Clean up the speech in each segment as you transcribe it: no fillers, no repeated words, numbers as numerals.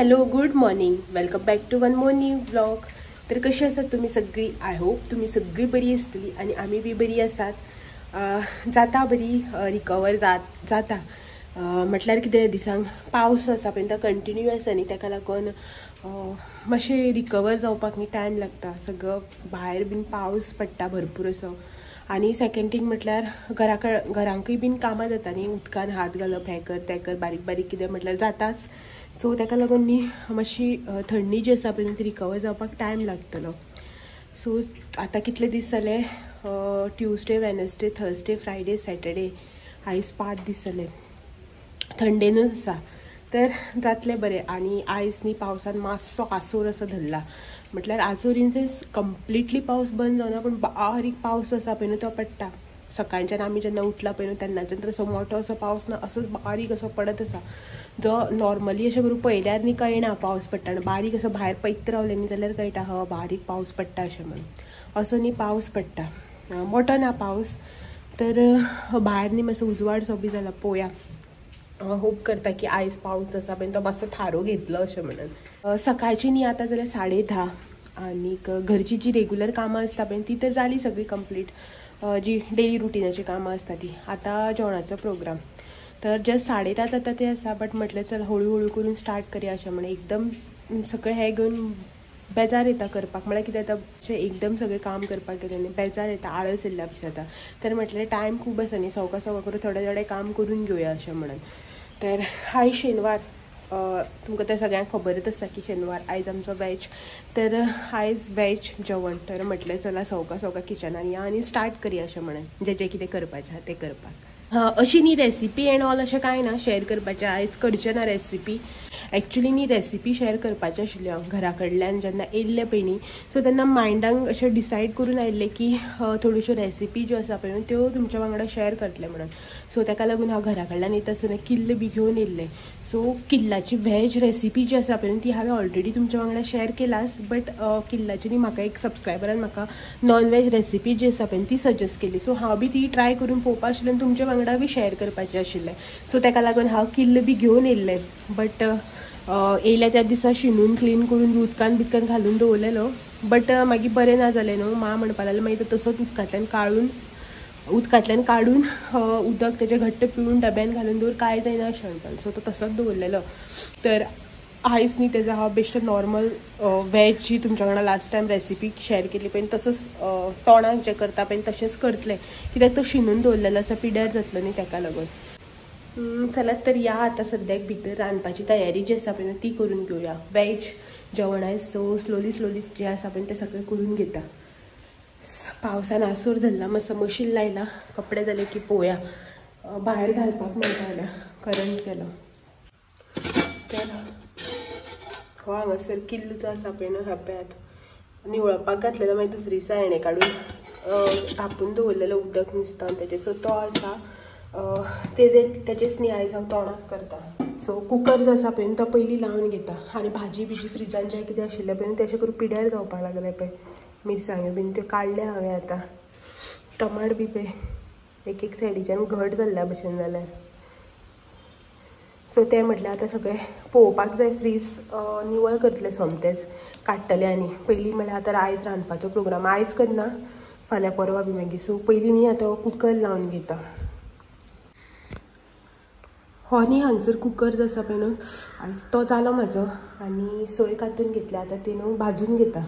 Hello good morning, welcome back to one more new vlog. तर कशी आसात तुमी सगळी? I hope तुमी सगळी बरी आसतली आनी आमी बी बरी आसात. जाता बरी रिकवर जाता म्हटल्यार कितें दिसांक पावस आसा पळय तो कंटिन्यू आसा न्ही, ताका लागून मातशें रिकवर जावपाक न्ही टायम लागता. सगळो भायर बीन पावस पडटा भरपूर असो. आनी सेकंड थिंग म्हटल्यार घरांकूय बीन कामां जाता न्ही, उदकान हात घालप हें कर तें कर बारीक बारीक कितें म्हटल्यार जाताच. सो ताका लागून न्ही मातशी थंडी जी आसा पळय ती रिकवर जावपाक टायम लागतलो. सो आतां कितले दीस जाले, Tuesday Wednesday Thursday Friday Saturday, आयज 5 दीस जाले थंडेनूच आसा. तर जातलें बरें. आनी आयज न्ही पावसान मातसो आसोर असो धरला, म्हटल्यार आजोर इन सेन्स कंप्लिटली पावस बंद जावना, पूण बारीक पावस आसा पळय न्हू तो पडटा. सकाळच्यान आमी जेन्ना उठला पळय न्हू तेन्नाच्यान तर असो मोठो असो पावस ना, असोच बारीक असो पडत आसा, जो नॉर्मली अशें करून पळयल्यार न्ही कळना पावस पडटा. आनी बारीक असो भायर पळयत रावलें न्ही जाल्यार कळटा ह बारीक पावस पडटा अशें म्हणून. असो न्ही पावस पडटा, मोठो ना पावस. तर भायर न्ही मातसो उजवाड सो बी जाला. पळोवया, होप करता की आयज पावस आसा पळय तो मातसो थारो घेतलो अशें म्हणून. सकाळची न्ही आतां जाल्यार 10:30 आनीक घरची जी रेगुलर कामां आसता पळय ती तर जाली सगळी कंप्लीट, जी डेली रुटिनाची कामां आसता ती. आतां जेवणाचो प्रोग्राम तर जस्ट 10:30 जाता ते आसा, बट म्हटलें चल हळू हळू करून स्टार्ट करया अशें म्हणून. एकदम सगळें हें घेवन बेजार येता करपाक, म्हळ्यार कितें जाता अशें एकदम सगळें काम करपाक गेलें न्ही बेजार येता, आळस येयल्ल्या भशेन जाता. तर म्हटलें टायम खूब आसा न्ही, सवका सवका करून थोडें थोडें काम करून घेवया अशें म्हणून. तर आयज शेनवार, तुमकां तर सगळ्यांक खबरच आसता की शेनवार आयज आमचो वेज. तर आयज वेज जेवण. तर म्हटलें चला सवका सवका किचनान या आनी स्टार्ट करया अशें म्हणून, जें जें कितें करपाचें आसा तें करपाक. अशी न्ही रेसिपी एंड ऑल अशें कांय ना शेअर करपाचें, आयज करचें ना रेसिपी. एक्चुली न्ही रेसिपी शेअर करपाचें आशिल्लें हांव घरा कडल्यान जेन्ना येयल्लें पळय न्ही, सो तेन्ना मायंडाक अशें डिसायड करून आयिल्लें की थोड्योश्यो रेसिपी ज्यो आसा पळय त्यो तुमच्या वांगडा शेअर करतलें म्हणून. सो ताका लागून हांव घरा कडल्यान येता आसतना किल्ल बी घेवन येयल्लें. सो किल्लाची व्हेज रेसिपी जी आसा पळय ती हांवें ऑलरेडी तुमच्या वांगडा शेअर केलाच, बट किल्लाची न्ही म्हाका एक सबस्क्रायबरान म्हाका नॉन व्हेज रेसिपी जी आसा पळय ती सजेस्ट केली. सो हांव बी ती ट्राय करून पळोवपा आशिल्लें आनी तुमच्या वांगडा बी शेअर करपाचें आशिल्लें. सो ताका लागून हांव किल्ल बी घेवन येयल्लें, बट येयल्या त्या दिसा शिनून क्लीन करून उदकान बिदकान घालून दवरलेलो, बट मागीर बरें ना जालें न्हू. माँ म्हणपाक लागलें मागीर तो तसोच उदकांतल्यान काडून उदक तेजें घट्ट पिळून डब्यान घालून दवर, कांय जायना अशें म्हणपाक. सो तो तसोच दवरलेलो. तर आयज न्ही तेजो हांव बेश्टो नॉर्मल वेज जी तुमच्या वांगडा लास्ट टायम रेसिपी शेअर केली पळय तसोच तोणाक जें करता पळय तशेंच करतलें, कित्याक तो शिनून दवरलेलो आसा, पिड्यार जातलो न्ही ताका लागून. चलात तर या आतां सद्याक भितर रांदपाची तयारी जी आसा पळय ती करून घेवया. वेज जेवण आयज, सो स्लोली स्लोली जें आसा पळय तें सगळें करून घेता. पावसान आसूर धरला, मातसो मशीन लायला, कपडे जाले की पळोवया भायर घालपाक मेळटा. करंट गेलो. तर हो हांगासर किल्ल जो आसा पळय न्हू हप्यात निवळपाक घातलेलो, मागीर दुसरी दिसा हेणें काडून धापून दवरलेलो उदक निसतान तेजें. सो तो आसा तेजेच न्ही आयज हांव तोणाक करता. सो कुकर जो आसा पळय तो पयलीं लावन घेता आनी भाजी बिजी फ्रिजान जें कितें आशिल्लें पळय तेशें करून पिड्यार जावपाक लागलें पळय. मिरसांग्यो बीन त्यो काडल्या हांवें आतां, टमाट बी पळय एक एक सायडीच्यान घट जाल्ल्या भशेन जालें. सो तें म्हटल्यार आतां सगळें पळोवपाक जाय, फ्रीज निवळ करतलें सोमतेंच काडटलें. आनी पयलीं म्हळ्यार आतां आयज रांदपाचो प्रोग्राम आयज करना, फाल्यां परवां बी मागीर. सो पयलीं न्ही आतां कुकर लावन घेता. हो न्ही हांगसर कुकर जो आसा पळय न्हू आयज तो जालो म्हाजो, आनी सोय कातून घेतल्या आतां ती न्हू भाजून घेता.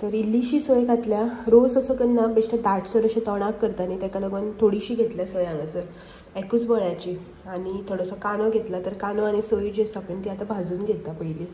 तर इल्लीशी सोय घातल्या, रोस असो करना, बेश्टे दाटसर अशें तोणाक करता न्ही ताका लागून थोडीशी घेतल्या सोय हांगासर एकूच बळ्याची. आनी थोडोसो कांदो घेतला, तर कांदो आनी सोय जी आसा पळय ती आतां भाजून घेता पयलीं.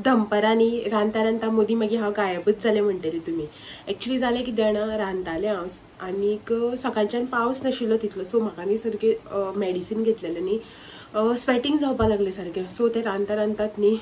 दनपरां न्ही रांदता रांदता मदीं मागीर हांव गायबच जालें म्हणटली तुमी. एक्चुली जालें कितें जाणा, रांदतालें हांव आनीक सकाळच्यान पावस नाशिल्लो तितलो, सो म्हाका न्ही सारकें मेडिसीन घेतलेलें न्ही, स्वेटिंग जावपाक लागलें सारकें. सो तें रांदता रांदतात न्ही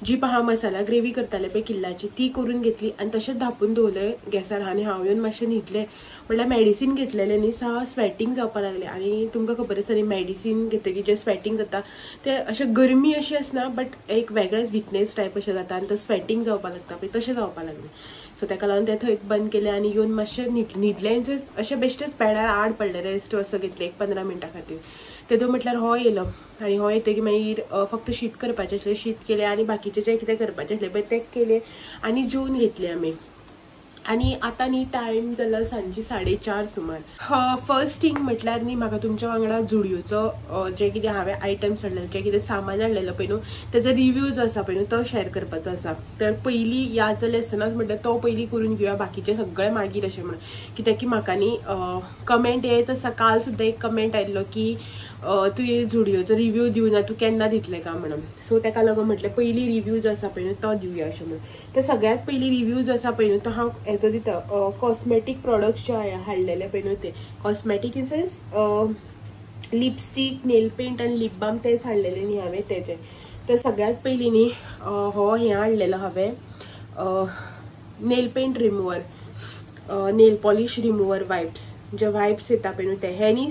जी पळय हांव मसाला ग्रेवी करतालें पळय किल्लाची ती करून घेतली आनी तशेंच धापून दवरलें गॅसार आनी हांव येवन मातशें न्हिदलें. म्हणल्यार मेडिसीन घेतलेलें न्ही सा स्वेटिंग जावपाक लागलें. आनी तुमकां खबर आसा न्ही मेडिसीन घेतकीर जें स्वेटिंग जाता तें अशें गरमी अशी आसना बट एक वेगळेंच विकनेस टायप अशें जाता आनी तो स्वेटिंग जावपाक लागता पळय तशें जावपाक लागलें. सो ताका लागून तें थंयच बंद केलें आनी येवन मातशें न्हिदलें, अशें बेश्टेच बेडार आड पडलें, रेस्ट असो घेतलें एक 15 मिनटां खातीर. तेदो म्हटल्यार हो येयलो आनी हो येतकीर मागीर फक्त शीत करपाचें आसलें, शीत केलें आनी बाकीचें जें कितें करपाचें आसलें पळय तें केलें आनी जेवन घेतलें आमी. आनी आतां न्ही टायम जाला सांजची 4:30 सुमार. फर्स्ट थिंग म्हटल्यार न्ही म्हाका तुमच्या वांगडा जुडियोचो जें कितें हांवें आयटम्स हाडलेले, जें कितें सामान हाडलेलें पळय न्हू तेजो रिव्यू जो आसा पळय न्हू तो शेअर करपाचो आसा. तर पयलीं याद जालें आसतनाच म्हटल्यार तो पयलीं करून घेवया, बाकीचें सगळें मागीर अशें म्हणून. कित्याक की म्हाका न्ही कमेंट येत आसा, काल सुद्दां एक कमेंट आयिल्लो की तुवें जुडियोचो रिव्यू दिवना, तूं केन्ना दितलें काय म्हणून. सो ताका लागून म्हटलें पयलीं रिव्यू जो आसा पळय न्हू तो दिवया अशें म्हणून. तर सगळ्यांत पयलीं रिव्यू जो आसा पळय न्हू तो हांव हेजो दिता, कॉस्मेटीक प्रोडक्ट्स जे हाडलेले पळय न्हू ते cosmetic in sense lipstick, nail paint आनी लिप बाम तेच हाडलेले न्ही हांवें तेजे. तर सगळ्यांत पयलीं न्ही हो हें हाडलेलो हांवें nail paint remover, nail polish remover wipes, जे वायप्स येता पळय न्हू ते. हे न्ही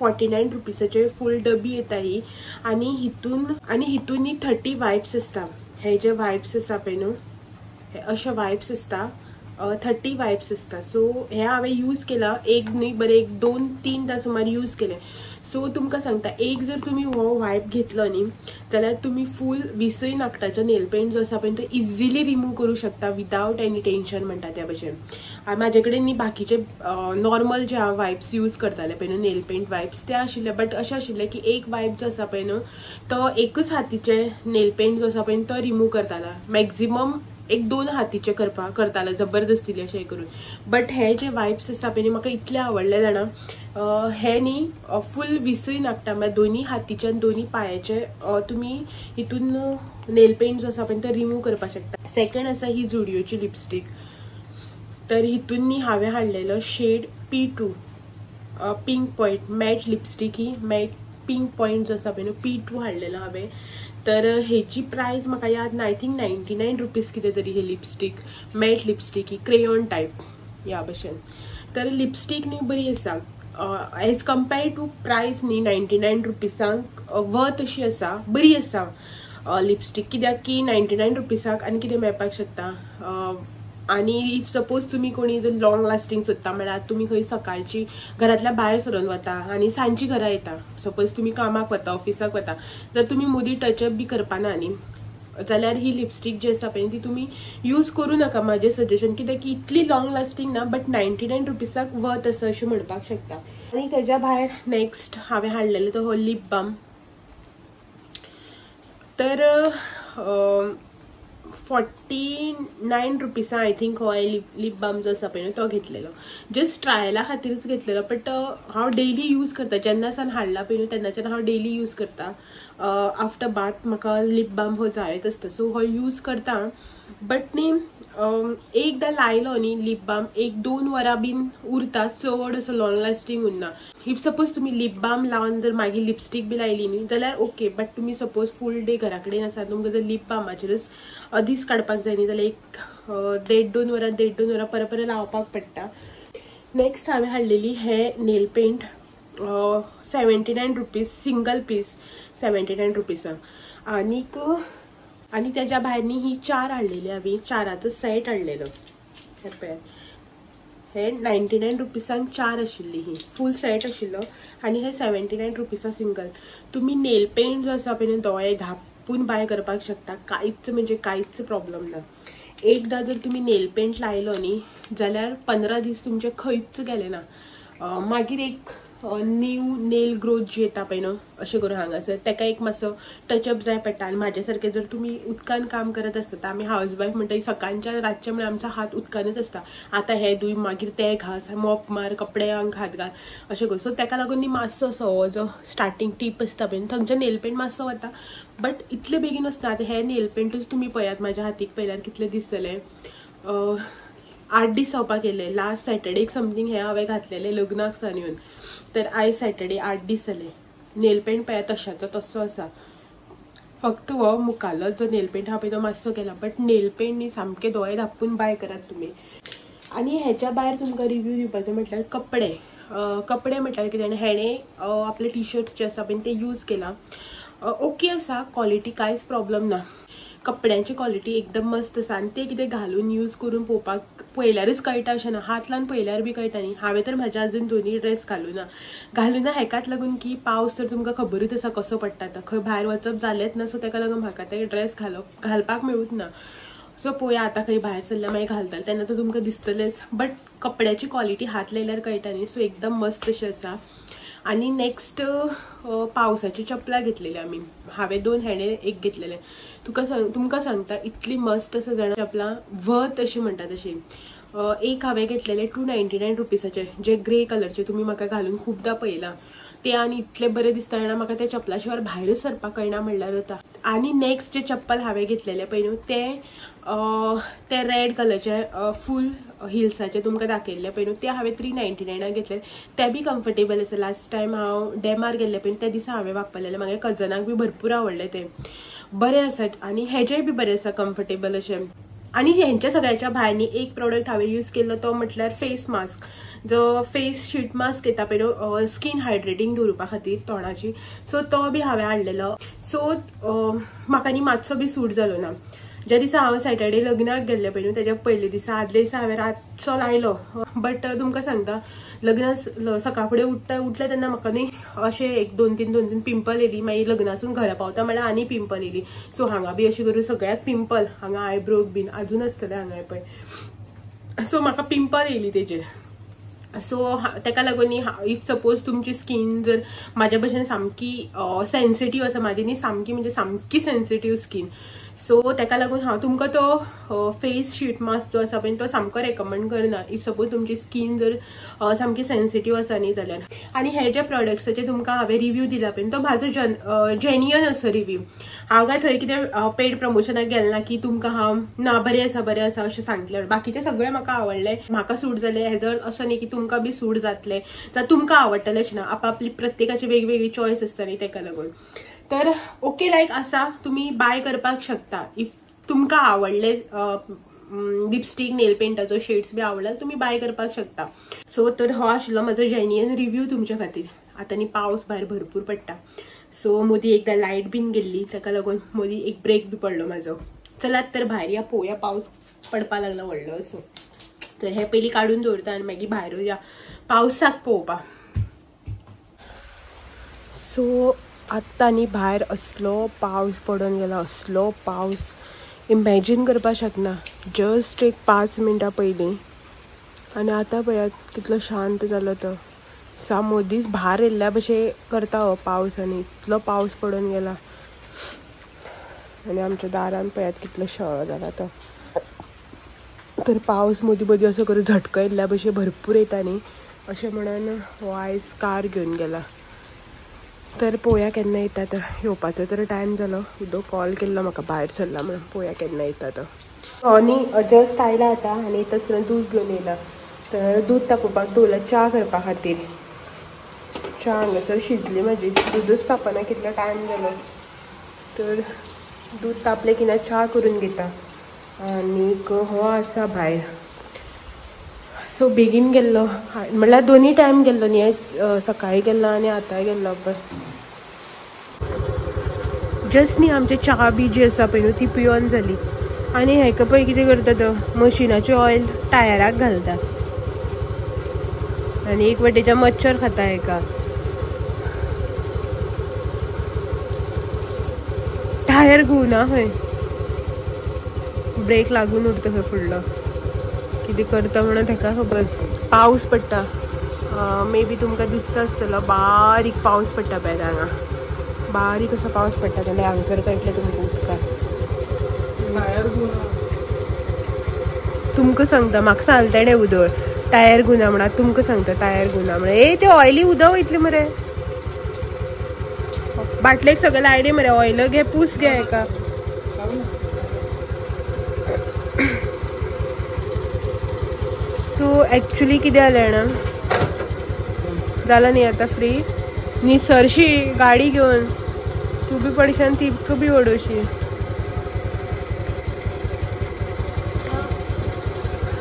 49 रुपीसाचे फूल डबी येता ही आनी हितून न्ही 30 वायप्स आसता. हे जे वायप्स आसा पळय न्हू हे अशे वायप्स आसता, 30 वायप्स आसता. सो हे हांवें यूज केला एक न्ही बरें एक 2-3 सुमार यूज केलें. सो तुमकां सांगता एक जर तुमी हो वायप घेतलो न्ही जाल्यार तुमी फूल 20 नाकटाचो नेल पेंट जो आसा पळय तो इजिली रिमूव करूं शकता विदावट एनी टेंशन म्हणटा त्या भशेन. म्हाजे कडेन न्ही बाकीचे नॉर्मल जे हांव वायप्स यूज करताले पळय न्हू नेल पेंट वायप्स ते आशिल्ले, बट अशें आशिल्लें की एक वायप जो आसा पळय न्हू तो एकूच हातीचे नेल पेंट जो आसा पळय तो रिमूव करतालो, मॅक्झिमम 1-2 हातीचे करताले जबरदस्तीले अशें करून. बट हे जे वायप्स आसा पळय न्ही म्हाका इतले आवडले जाणा, हे न्ही फूल 20 नाकटां म्हळ्यार दोनी हातीचे आनी दोनी पांयाचे तुमी हितून नेल पेंट जो आसा पळय तो रिमूव करपाक शकता. सेकंड आसा ही जुडियोची लिपस्टीक. तर हितून न्ही हांवें हाडलेलो shade P2 pink point matte lipstick, ही मॅट पिंक पॉयंट जो आसा पळय न्हू P2 हाडलेलो हांवें. तर हेची प्रायस म्हाका याद ना, I think 99 rupees कितें तरी ही लिपस्टीक, मॅट लिपस्टीक ही क्रेयॉन टायप ह्या भशेन. तर लिपस्टीक न्ही बरी आसा एज कम्पेयर टू प्रायस न्ही 99 रुपीसांक वर्थ अशी आसा, बरी आसा लिपस्टीक. कित्याक की 99 रुपीसाक आनी कितें मेळपाक शकता. आनी if suppose तुमी कोणी जर लॉंग लास्टींग सोदता म्हळ्यार तुमी खंय सकाळची घरांतल्या भायर सरून वता आनी सांजची घरा येता, सपोज तुमी कामाक वता, ऑफिसाक वता, जर तुमी मदीं टचअप बी करपाना न्ही जाल्यार ही लिपस्टीक जी आसा पळय ती तुमी यूज करूं नाका, म्हाजें सजेशन. कित्याक की इतली लॉंग लास्टींग ना बट 99 रुपीसाक वर्थ आसा अशें म्हणपाक शकता. आनी तेज्या भायर नेक्स्ट हांवें हाडलेलो तो हो लिप बाम. तर 49 रुपीसा I think हो लिप बाम जो आसा पळय न्हू तो घेतलेलो, जस्ट ट्रायला खातीरच घेतलेलो. बट हांव डेली यूज करता, जेन्ना सान हाडला पळय न्हू तेन्नाच्यान हांव डेली यूज करता. आफ्टर बाथ म्हाका लिप बाम हो जायच आसता, सो हो यूज करता. बट न्ही एकदां लायलो न्ही लिप बाम 1-2 वरां बीन उरता, चड असो लॉंग लास्टींग उरना. If suppose तुमी लिप बाम लावन जर मागीर लिपस्टीक बी लायली न्ही जाल्यार ओके, बट तुमी सपोज फूल डे घरा कडेन आसा, तुमकां जर लिप बामाचेरच दीस काडपाक जाय न्ही जाल्यार एक 1.5-2 वरां 1.5-2 वरां परत परत लावपाक पडटा. नेक्स्ट हांवें हाडलेली हे nail paint 79 rupees single piece, 79 रुपीसांक. आनीक आनी तेज्या भायर न्ही ही 4 हाडलेली हांवें, 4आचो सेट हाडलेलो. हे पळयात हे 99 रुपीसांक 4 आशिल्ली, ही फूल सेट आशिल्लो आनी हे 79 रुपीसा सिंगल. तुमी नेल पेंट जो आसा पळय न्हू दोळे धापून बाय करपाक शकता, कांयच म्हणजे कांयच प्रॉब्लम ना. एकदां जर तुमी नेल पेंट लायलो न्ही जाल्यार 15 दीस तुमचे खंयच गेले ना. मागीर एक न्यू नेल ग्रोथ जी येता पळय न्हू अशें करून हांगासर ताका एक मातसो टचअप जाय पडटा. आनी म्हाज्या सारकें जर तुमी उदकान काम करत आसता, आमी हावज वायफ म्हणटा सकाळच्या रातच्या म्हळ्यार आमचो हात उदकानच आसता. आतां हे धूय मागीर ते घास, मॉप मार, कपड्यांक हात घाल अशें करून. सो ताका लागून न्ही मातसो असो हो जो स्टार्टींग टीप आसता पळय थंयचे नेल पेंट मातसो वता, बट इतले बेगीन आसता. आतां हे नेल पेंटूच तुमी पळयात म्हाज्या हातीक पळयल्यार कितले दीस जाले, 8 दीस जावपाक येयले. लास्ट सॅटर्डेक समथींग हे हांवें घातलेले लग्नाक सान येवन, तर आयज सॅटर्डे 8 दीस जाले. नेल पेंट पळयात तशाचो तसो आसा, फक्त हो मुखालो जो नेल पेंट आहा पळय तो मातसो गेला, बट नेल पेंट न्ही सामके दोळे धापून बाय करात तुमी. आनी हेच्या भायर तुमकां रिव्यू दिवपाचो म्हटल्यार कपडे. कपडे म्हटल्यार कितें, हेणें आपले टी शर्ट्स जे आसा पळय ते यूज केला, ओके आसा, क्वॉलिटी कांयच प्रॉब्लम ना, कपड्यांची क्वॉलिटी एकदम मस्त आसा. आनी ते कितें घालून यूज करून पळोवपाक पळयल्यारच कळटा अशें ना, हात लावन पळयल्यार बी कळटा न्ही. हांवें तर म्हाज्या अजून दोनूय ड्रेस घालूना हेकाच लागून की पावस तर तुमकां खबरूच आसा कसो पडटा, आतां खंय भायर वचप जालेंच ना, सो ताका लागून म्हाका ते ड्रेस घालपाक मेळूच ना. सो पळोवया आतां खंय भायर सरल्यार मागीर घालतलें तेन्ना तर तुमकां दिसतलेंच, बट कपड्याची क्वॉलिटी हात लायल्यार कळटा न्ही, सो एकदम मस्त अशें आसा. आनी नेक्स्ट पावसाची चपलां घेतलेली आमी, हांवें 2 हेणें एक घेतलेलें. तुमकां सांगता इतली मस्त आसा जाणा चपलां, वत अशी म्हणटा तशी. एक हांवें घेतलेले 299 रुपीसाचे, जे ग्रे कलरचे तुमी म्हाका घालून खुबदां पळयलां ते, आनी इतले बरें दिसता जाणा म्हाका त्या चपला शिवाय भायरच सरपाक कळना म्हणल्यार जाता. आनी नेक्स्ट जे चप्पल हांवें घेतलेलें पळय न्हू ते रेड कलरचे फूल हिल्साचे तुमकां दाखयल्ले पळय न्हू ते हांवें 399 घेतले, ते बी कम्फर्टेबल आसा. लास्ट टायम हांव डॅमार गेल्लें पळय त्या दिसा हांवें वापरलेले, म्हागे कजनाक बी भरपूर आवडले ते, बरे आसात. आनी हेजेय बी बरे आसा कम्फर्टेबल अशें. आनी हेंच्या सगळ्याच्या भायर न्ही एक प्रोडक्ट हांवें यूज केल्लो तो म्हटल्यार फेस मास्क, जो फेस शीट मास्क येता पळय स्कीन हायड्रेटींग दवरुपा खातीर तोंडाची, सो तो बी हांवें हाडलेलो. सो म्हाका न्ही मातसो बी सूट जालो ना. ज्या दिसा हांव सॅटर्डे लग्नाक गेल्लें पळय न्हू तेज्या पयले दिसा आदले दिसा हांवें रातचो लायलो, बट तुमकां सांगता लग्न सकाळ फुडें उठलें तेन्ना म्हाका न्ही अशें एक दोन तीन पिंपल येयली, मागीर लग्नासून घरा पावता म्हळ्यार आनी पिंपल येयली. सो हांगा बी अशें करून सगळ्याक पिंपल, हांगा आयब्रोक बीन अजून आसतलें हांगा पळय, सो म्हाका पिंपल येयली तेजेर. सो ताका लागून न्ही if suppose तुमची स्कीन जर म्हाज्या भशेन सामकी सेन्सिटीव आसा, म्हाजी न्ही सामकी म्हणजे सामकी सेन्सिटीव स्कीन, सो ताका लागून हांव तुमकां तो फेस शीट मास्क जो आसा पळय तो सामको रेकमेंड करना if suppose तुमची स्कीन जर सामकी सेन्सिटीव आसा न्ही जाल्यार. आनी हे जे प्रोडक्ट्साचे तुमकां हांवें रिव्यू दिला पळय तो म्हाजो जेन्युअन असो रिव्यू, हांव काय थंय कितें पेड प्रमोशनाक गेलें ना की तुमकां हांव ना बरें आसा बरें आसा अशें सांगतलें. बाकीचें सगळें म्हाका आवडलें, म्हाका सूट जालें, हेजो असो न्ही की तुमकां बी सूट जातलें जाल्यार तुमकां आवडटलें अशें ना, आपापली प्रत्येकाची वेगवेगळी चॉयस आसता न्ही ताका लागून. तर ओके लायक आसा, तुमी बाय करपाक शकता if तुमकां आवडले लिपस्टीक नेल पेंटाचो शेड्स बी आवडले तुमी बाय करपाक शकता. सो तर हो आशिल्लो म्हाजो जेन्युअन रिव्यू तुमच्या खातीर. आतां न्ही पावस भायर भरपूर पडटा, सो मदीं एकदां लायट बीन गेल्ली ताका लागून मदीं एक ब्रेक बी पडलो म्हाजो. चलात तर भायर या पळोवया, पावस पडपा लागला व्हडलो असो. तर हे पयलीं काडून दवरता आनी मागीर भायर या पावसाक पळोवपा. सो आत्तां न्ही भायर असलो पावस पडून गेला, असलो पावस इमॅजीन करपाक शकना. जस्ट एक 5 मिनटां पयलीं, आनी आतां पळयात कितलो शांत जालो तो, सा मदींच भार येयल्ल्या भशेन करता हो पावस, आनी इतलो पावस पडून गेला. आनी आमच्या दारान पळयात कितलो शेळो जाला तो. तर पावस मदीं मदीं असो करून झटको येयल्ल्या भशेन भरपूर येता न्ही, अशें म्हणून हो आयज कार घेवन गेला. तर पळोवया केन्ना येता तो, येवपाचो तर टायम जालो, उदो कॉल केल्लो म्हाका भायर सरला म्हणून, पळोवया केन्ना येता तो. हो न्ही जस्ट आयला आतां आनी तसो दूद घेवन येयला, तर दूद तापोवपाक दवरला च्या करपा खातीर. च्या हांगासर शिजली म्हाजी, दूदच तापना कितलो टायम जालो. तर दूद तापलें की ना च्या करून घेता. आनीक हो आसा भायर, सो बेगीन गेल्लो म्हणल्यार दोनूय टायम गेल्लो न्ही, आयज सकाळी गेल्लो आनी आतां गेल्लो. पळय जस्ट न्ही आमचे च्या बी जी आसा पळय न्हू ती पिवन जाली. आनी हेका पळय कितें करता तो, मशिनाचें ऑयल टायराक घालता आनी एक वाटेच्या मच्छर खाता हेका. टायर घुंवना खंय, ब्रेक लागून उरता खंय फुडलो, कितें करता म्हणून तेका खबर. पावस पडटा मे बी तुमकां दिसता आसतलो बारीक पावस पडटा पळय हांगा, बारीक असो पावस पडटा जाल्यार हांगसर कळटलें तुमकां उदकाक. तुमकां सांगता म्हाका सांगलें तेणें उदक टायर गुना म्हणा, तुमकां सांगता टायर गुना म्हणा. ए ते ऑयली उदक वयतलें मरे बाटलेक सगळें लायलें मरे ऑयल, घे पूस घे एका. सो एक्चुली कितें जालें जाणा, जालां न्ही आतां फ्री, निसरशी गाडी घेवन तूं बी पडशी आनी तिका बी वडोवशी.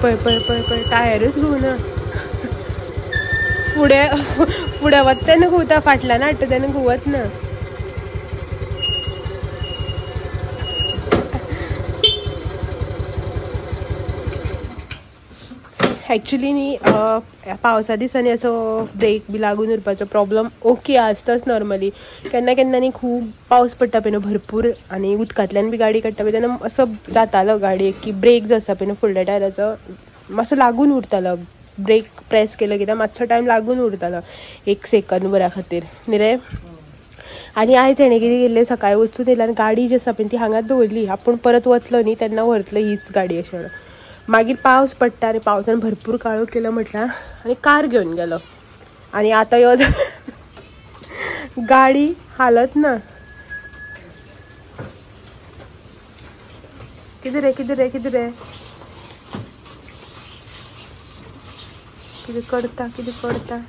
पळय पळय पळय पळय टायरूच घुंवना, फुडें फुडें वता तेन्ना घुंवता, फाटल्यान हाडटा तेन्ना घुंवत ना. एक्चुली न्ही पावसा दिसांनी असो ब्रेक बी लागून उरपाचो प्रॉब्लम ओके आसताच नॉर्मली. केन्ना केन्ना न्ही खूब पावस पडटा पळय न्हू भरपूर आनी उदकांतल्यान बी गाडी काडटा पळय तेन्ना असो जातालो गाडयेक की ब्रेक जो आसा पळय न्हू फुडल्या टायराचो मातसो लागून उरतालो, ब्रेक प्रेस केलो कित्याक मातसो टायम लागून उरतालो एक सेकंद बऱ्या खातीर न्ही रे. आनी आयज तेणें कितें केल्लें, सकाळीं वचून येयलें आनी गाडी जी आसा पळय ती हांगाच दवरली, आपूण परत वतलो न्ही तेन्ना व्हरतलो हीच गाडी अशें म्हणून. मागीर पावस पडटा आनी पावसान भरपूर काळोख केलो म्हटल्यार आनी कार घेवन गेलो आनी आतां यो गाडी हालत ना. कितें रे कितें रे कितें रे कितें करता कितें करता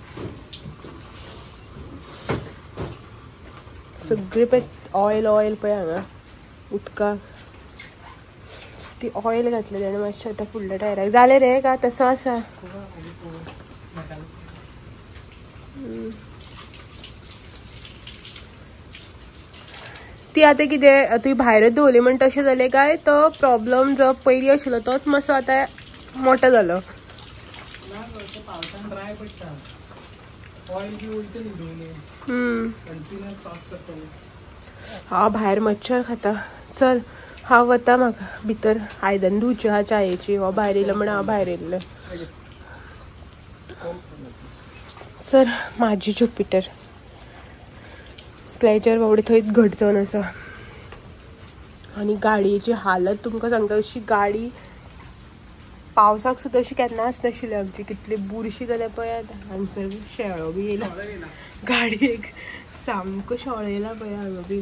सगळी पळय ऑयल ऑयल पळय हांगा उदकाक ती ऑयल घातलेली आनी मातशें आतां फुडल्या टायराक जालें रे का तसो आसा. ती आतां कितें तुवें भायरच दवरली म्हण तशें जालें काय तो प्रॉब्लम जो पयलीं आशिल्लो तोच मातसो आतां मोटो जालो. हांव भायर मच्छर खाता. चल हांव वता म्हाका भितर आयदन धुवची आहा च्यायेची, हो भायर येयलो म्हण हांव भायर येयल्लें. सर म्हाजी ज्युपिटर प्लेजर बावडे थंयच घट जावन आसा. आनी गाडयेची हालत तुमकां सांगता, अशी गाडी पावसाक सुद्दां अशी केन्नाच नाशिल्ली आमची, कितली बुरशी जाल्या पळय आतां. हांगसर शेळो बी येयला गाडयेक, सामको शेळो येयला पळय हांगा बी.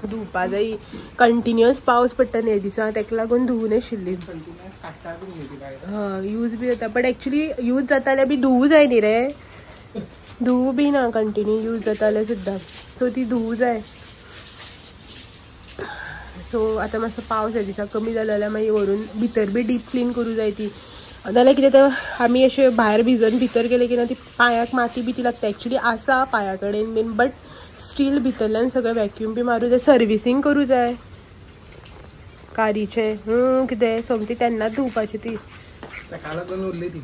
धुवपा जाय, कंटिन्युअस पावस पडटा न्ही दिसा, ताका लागून धुवूं नाशिल्ली. हय यूज बी जाता बट एक्चुली यूज जाता जाल्यार बी धुवूं जाय न्ही रे, धुवूं बी ना कंटिन्यू यूज जाता जाल्यार सुद्दां, सो ती धुवूं जाय. सो आतां मातसो पावस ह्या दिसा कमी जालो जाल्यार मागीर व्हरून भितर बी डीप क्लीन करूं जाय ती, नाल्यार कितें तर आमी अशें भायर भिजून भितर गेले की ना ती पांयाक माती बी ती लागता. एक्चुली आसा पांया कडेन बीन बट स्टील भितरल्यान सगळें वॅक्यूम बी मारूं जाय, सर्विसींग करूं जाय कारीचें. कितें सोमती तेन्नाच धुवपाची ती. ताका लागून उरली ती.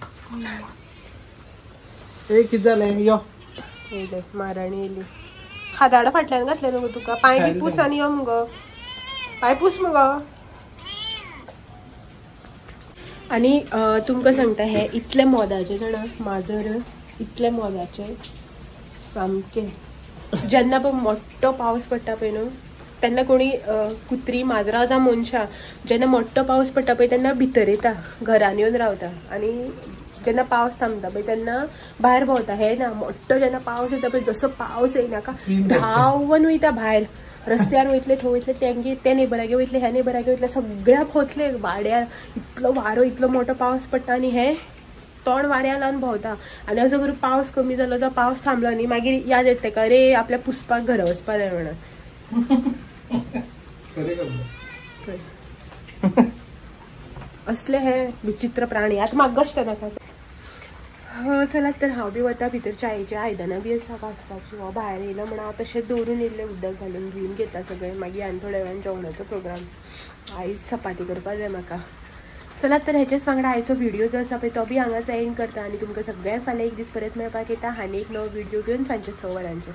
ए कितें जालें यो येयले माराणी येयली, खादाडा फाटल्यान घातले न्हू गो तुका, पांय बी पूस आनी यो मुगो, पांय पूस मुगो. आनी तुमकां सांगता हे इतले मोदाचे जाणा माजर, इतले मोदाचे सामके. जेन्ना पळय मोठो पावस पडटा पळय न्हू तेन्ना कोणी कुत्री माजरां जावं मनशां जेन्ना मोठो पावस पडटा पळय तेन्ना भितर येता, घरान येवन रावता, आनी जेन्ना पावस थांबता पळय तेन्ना भायर भोंवता. हे ना मोठो जेन्ना पावस येता पळय जसो पावस येयनाका धांवन वयता भायर, रस्त्यार वयतले थंय वयतले, तेंगे ते नेबरागे वयतले, ह्या नेबरागे वयतले, सगळ्या भोंवतले वाड्यार. इतलो वारो इतलो मोठो पावस पडटा आनी हे तोंड वाऱ्या लावन भोंवता. आनी असो करून पावस कमी जालो तो पावस थांबलो न्ही मागीर याद येता तेका, रे आपल्या पुसपाक घरा वचपा जाय म्हणून. असले हे विचित्र प्राणी. आतां म्हाका कश्ट नाका. चलात तर हांव बी वता भितर, च्यायेची आयदनां बी आसा घांसपाची. हो भायर येयलो म्हण हांव तशेंच दवरून येयल्लें, उदक घालून धुवन घेता सगळें. मागीर आनी थोड्या वेळान जेवणाचो प्रोग्राम, आयज चपाती करपा जाय म्हाका. चलात तर हेच्याच वांगडा आयचो व्हिडिओ जो आसा पळय तो बी हांगाच एंड करता. आनी तुमकां सगळ्यांक फाल्यां एक दीस परत मेळपाक येता आनी एक नवो व्हिडिओ घेवन सांजचे 6 वरांचेर.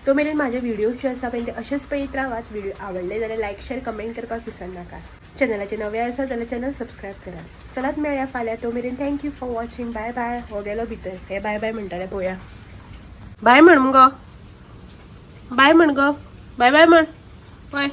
तो मेरेन म्हाजे व्हिडिओ जे आसा पळय ते अशेंच पळयत रावात. व्हिडिओ आवडले जाल्यार लायक शेअर कमेंट करपाक विसरनाका. चॅनलाचे नवे आसा जाल्यार चॅनल सबस्क्रायब करा. चलात मेळया फाल्यां, तो मेरेन thank you for watching, bye bye. हो गेलो भितर, हे बाय बाय म्हणटाले पळोवया. बाय म्हण मुगो, बाय म्हण गो, बाय बाय म्हण, बाय.